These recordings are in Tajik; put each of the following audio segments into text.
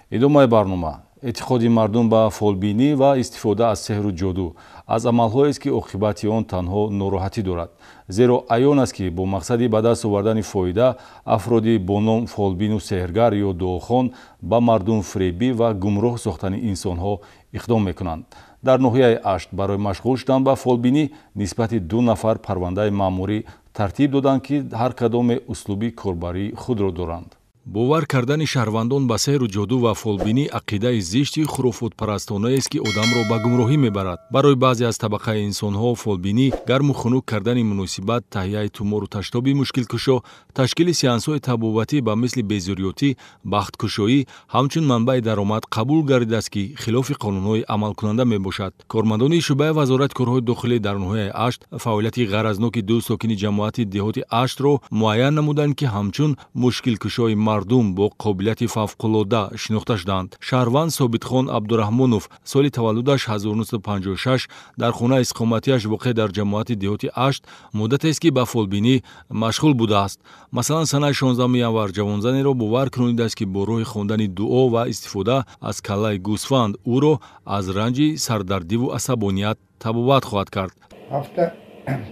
Идомаи барнома. Эътиқоди мардум ба фолбинӣ ва истифода аз сеҳру ҷоду аз амалҳоест, ки оқибати он танҳо нороҳатӣ дорад. Зеро аён аст, ки бо мақсади ба даст овардани фоида афроди бо ном фолбину сеҳргар ё дуохон ба мардум фиребӣ ва гумроҳ сохтани инсонҳо иқдом мекунанд. Дар ноҳияи Ашт барои машғул шудан ба фолбинӣ нисбати 2 нафар парвандаи маъмурӣ тартиб доданд, ки ҳар кадоме услуби корбарии худро доранд. Бовар кардани шаҳрвандон ба сеҳру ҷоду ва фолбинӣ ақидаи зишти хурофотпарастонест, ки одамро ба гумроҳӣ мебарад. Барои баъзе аз табақаи инсонҳо фолбинӣ гарму хунук кардани муносибат, таҳияи тумору таштоби мушкилкушо, ташкили сеансҳои табобатӣ ба мисли безурётӣ, бахткушоӣ ҳамчун манбаи даромад қабул гардидааст, ки хилофи қонунҳои амалкунанда мебошад. Кормандони шӯъбаи вазорати корҳои дохилӣ дар ноҳияи Ашт фаъолияти ғаразноки 2 сокини ҷамоати деҳоти Аштро муайян намуданд, ки ҳамчун мушкилкушои мардум бо қобилияти фавқулода шинохта шуданд. Шаҳрванд Собитхон Абдураҳмонов соли таваллудаш 1956 дар хонаи истиқоматиаш воқеъ дар ҷамоати деҳоти Ашт муддатест, ки ба фолбинӣ машғул будааст. Масалан, санаи 16 январ ҷавонзанеро бовар кунонидааст, ки бо роҳи хондани дуо ва истифода аз каллаи гӯсфанд ӯро аз ранҷи сардардиву асабоният табобат хоҳад кард. Ҳафта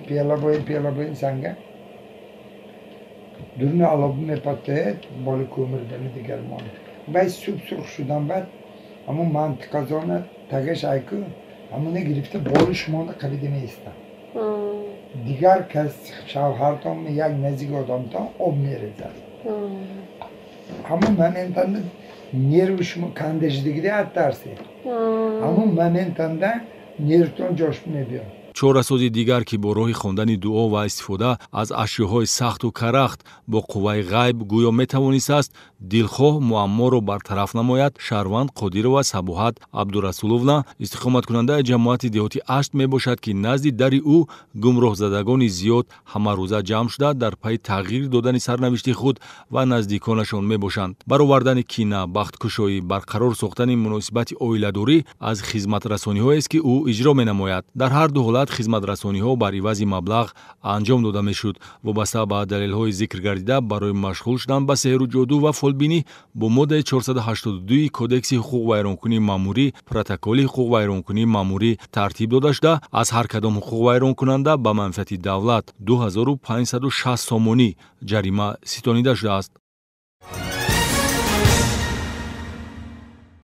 пиёла боин санга дуруни олоб мепатед, боли кӯмирдани дигар мон вай суб сурх шудан, баъд ҳамун мантиқазона тагаш айку ҳамуна гирифта боли шумона қабида меистад. Дигар кас, шавҳартон, як наздик одамтон об мерезад. Ҳамун моментанда нерви шумо кандашидагида аттарсед, ҳамун моментанда нервтон ҷош мебиёд. Чорасози дигар, ки бо роҳи хондани дуо ва истифода аз ашёҳои сахту карахт бо қувваи ғайб гӯё метавонистааст дилхоҳ муамморо бартараф намояд, шаҳрванд Қодирова Сабоҳат Абдурасуловна, истиқоматкунандаи ҷамоати деҳоти Ашт мебошад, ки назди дари ӯ гумроҳзадагони зиёд ҳамарӯза ҷамъ шуда дар пайи тағйир додани сарнавишти худ ва наздиконашон мебошанд. Баровардани кина, бахткушоӣ, барқарор сохтани муносибати оиладорӣ аз хизматрасониҳоест, ки ӯ иҷро менамояд. Дар ҳар ду ҳолат хизматрасониҳо бар ивази маблағ анҷом дода мешуд. Вобаста ба далелҳои зикр гардида барои машғул шудан ба сеҳру ҷоду ва фолбинӣ бо моддаи 482 Кодекси ҳуқуқвайронкунии маъмурӣ протоколи ҳуқуқвайронкунии маъмурӣ тартиб дода шуда, аз ҳар кадом ҳуқуқвайронкунанда ба манфиати давлат 2560 сомонӣ ҷарима ситонида шудааст.